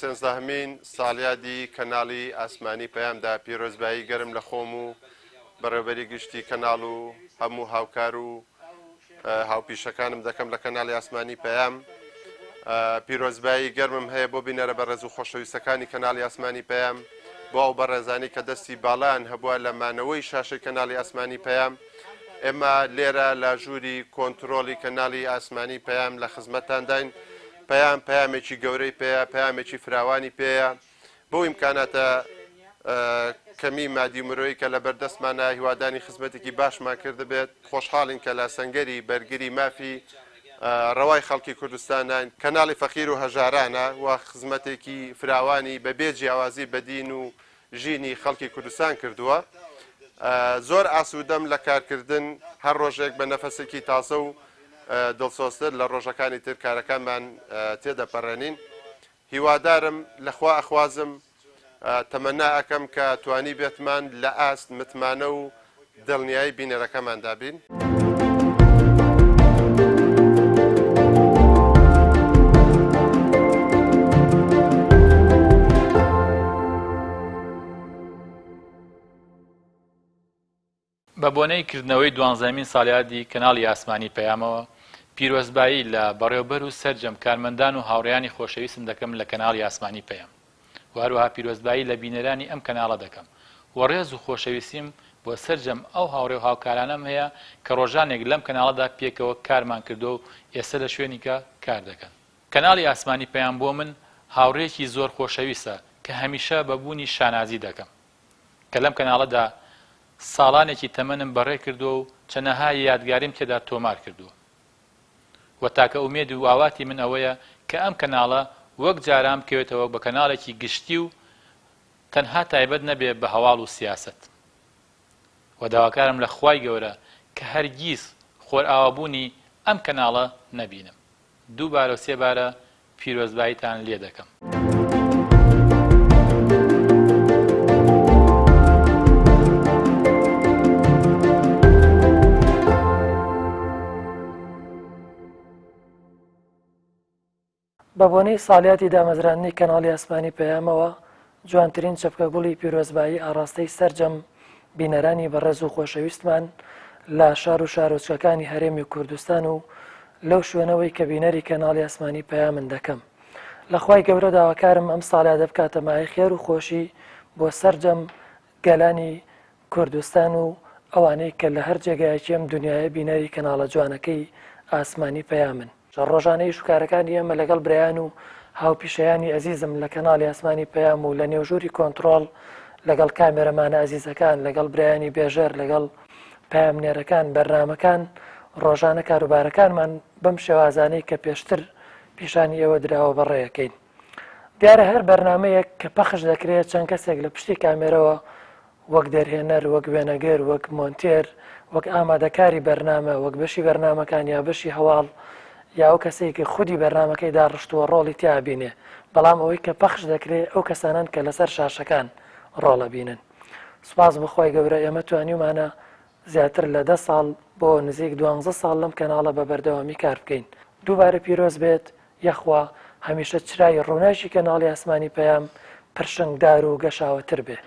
سێنزدەهەمین ساڵیادی کەناڵی ئاسمانی پەیامدا پیرۆزبایی گەرم لە خۆم و بەڕێوبەری گشتی کەناڵ و هەموو هاوکار و هاوپیشەکانم دەکەم لە کەناڵی ئاسمانی پەیام. پیرۆزبایی گەرمم هەیە بۆ بینەرە بەڕێز و خۆشەویستەکانی کەناڵی ئاسمانی پەیام، بۆ ئەو بەڕێزانەی کە دەستی باڵایان هەبووە لە مانەوەی شاشەی کەناڵی ئاسمانی پەیام. ئێمە لێرە لە ژووری کۆنترۆڵی کەناڵی ئاسمانی پەیام لە خزمەتتانداین. پەیام پەیامێکی گەورەی پێیە، پەیامێکی فراوانی پێیە. بەو ئیمکاناتە کەمی مادی و مرۆیی کە لەبەردەستمانە هیوادانی خزمەتێکی باشمان کردبێت. خۆشحاڵین کە لە سەنگەری بەرگری مافی ڕەوای خەڵکی کوردستانین. کەناڵی فەقیر و هەژارانە و خزمەتێکی فراوانی بە بێ جیاوازی بە دین و ژینی خەڵکی کوردستان کردووە. زۆر ئاسوودەم لە کارکردن، هەر ڕۆژێک بە نەفەسێکی تازە و دڵسۆزتر لە ڕۆژەکانی تر کارەکانمان تێدەپەڕێنین. هیوادارم لە خوا ئەخوازم تەمەنا ئەکەم کە توانیبێتمان لە ئاست متمانە و دڵنیایی بینەرەکەماندا بین. بە بۆنەی کردنەوەی دوانزەهەمین ساڵیادی کەناڵی ئاسمانی پەیامەوە، پیرۆزبایی لە بەڕێوبەر و سەرجەم کارمەندان و هاوڕێیانی خۆشەویستم دەکەم لە کەناڵی ئاسمانی پەیام و هەروەها پیرۆزبایی لە بینەرانی ئەم کەناڵە دەکەم و ڕێز و خۆشەویستیم بۆ سەرجەم ئەو هاوڕێ و هاوکارانەم هەیە کە ڕۆژانێک لەم کەناڵەدا پێکەوە کارمان کردووە و ئێستا لە شوێنیکە کار دەکەن. کەناڵی ئاسمانی پەیام بۆ من هاوڕێیەکی زۆر خۆشەویستە کە هەمیشە بە بوونی شانازی دەکەم. کە لەم کەناڵەدا ساڵانێکی تەمەنم بەڕێ کردووە و چەنەها یادگاریم تێدا تۆمار کردووە و تاکە ئومێد و ئاواتی من ئەوەیە کە ئەم کەناڵە وەک جاران بکەوێتەوە بە کەناڵێکی گشتی و تەنها تایبەت نەبێ بە هەواڵ و سیاسەت و داواکارم لە خوای گەورە کە هەرگیز خۆرئاوابوونی ئەم کەناڵە نەبینم. دووبارە و سێبارە پیرۆزباییتان لێ دەکەم. بە بۆنەی ساڵیادی دامەزراندنی کەناڵی ئاسمانی پەیامەوە جوانترین چەپکە گوڵی پیرۆزبایی ئاڕاستەی سەرجەم بینەرانی بەڕێز و خۆشەویستمان لە شار و شارۆچکەکانی هەرێمی کوردستان و لەو شوێنەوەی کە بینەری کەناڵی ئاسمانی پەیامن دەکەم. لە خوای گەورە داواکارم ئەم ساڵیادە بکاتە مایەی خێر و خۆشی بۆ سەرجەم گەلانی کوردستان و ئەوانەی کە لە هەر جێگایەکی ئەم دنیایە بینەری کەناڵە جوانەکەی ئاسمانی پەیامن. ڕۆژانە ئیش و کارەکانی ئێمە لەگەڵ برایان و هاوپیشەیانی ئەزیزم لە کەناڵی ئاسمانی پەیام و لە نێو ژووری کۆنتڕۆڵ لەگەڵ کامێرەمانە ئەزیزەکان لەگەڵ برایانی بێژەر لەگەڵ پەیامنێرەکان بەرنامەکان ڕۆژانە کاروبارەکانمان بەم شێوازانەی کە پێشتر پیشانی ئێوە دراوە بەڕێیەکەین. دیارە هەر بەرنامەیەک کە پەخش دەکرێت چەند کەسێک لە پشتی کامێرەوە وەک دەرهێنەر، وەک وێنەگر، وەک مۆنتێر، وەک ئامادەکاری بەرنامە، وەک بەشی بەرنامەکان یا بەشی هەواڵ یا ئەو کەسەی کە خودی بەرنامەکەی داڕشتووە ڕۆڵی تیا بینێ، بەڵام ئەوەی کە پەخش دەکرێ ئەو کەسانەن کە لەسەر شاشەکان ڕۆڵ ئەبینن. سوپاس بۆ خوای گەورە ئێمە توانیومانە زیاتر لە دە ساڵ بۆ نزیک دوانزە ساڵ لەم کەناڵە بە بەردەوامی کار بکەین. دووبارە پیرۆز بێت یەخوا هەمیشە چرای ڕووناکی کەناڵی ئاسمانی پەیام پرشنگدار و گەشاوەتر بێ.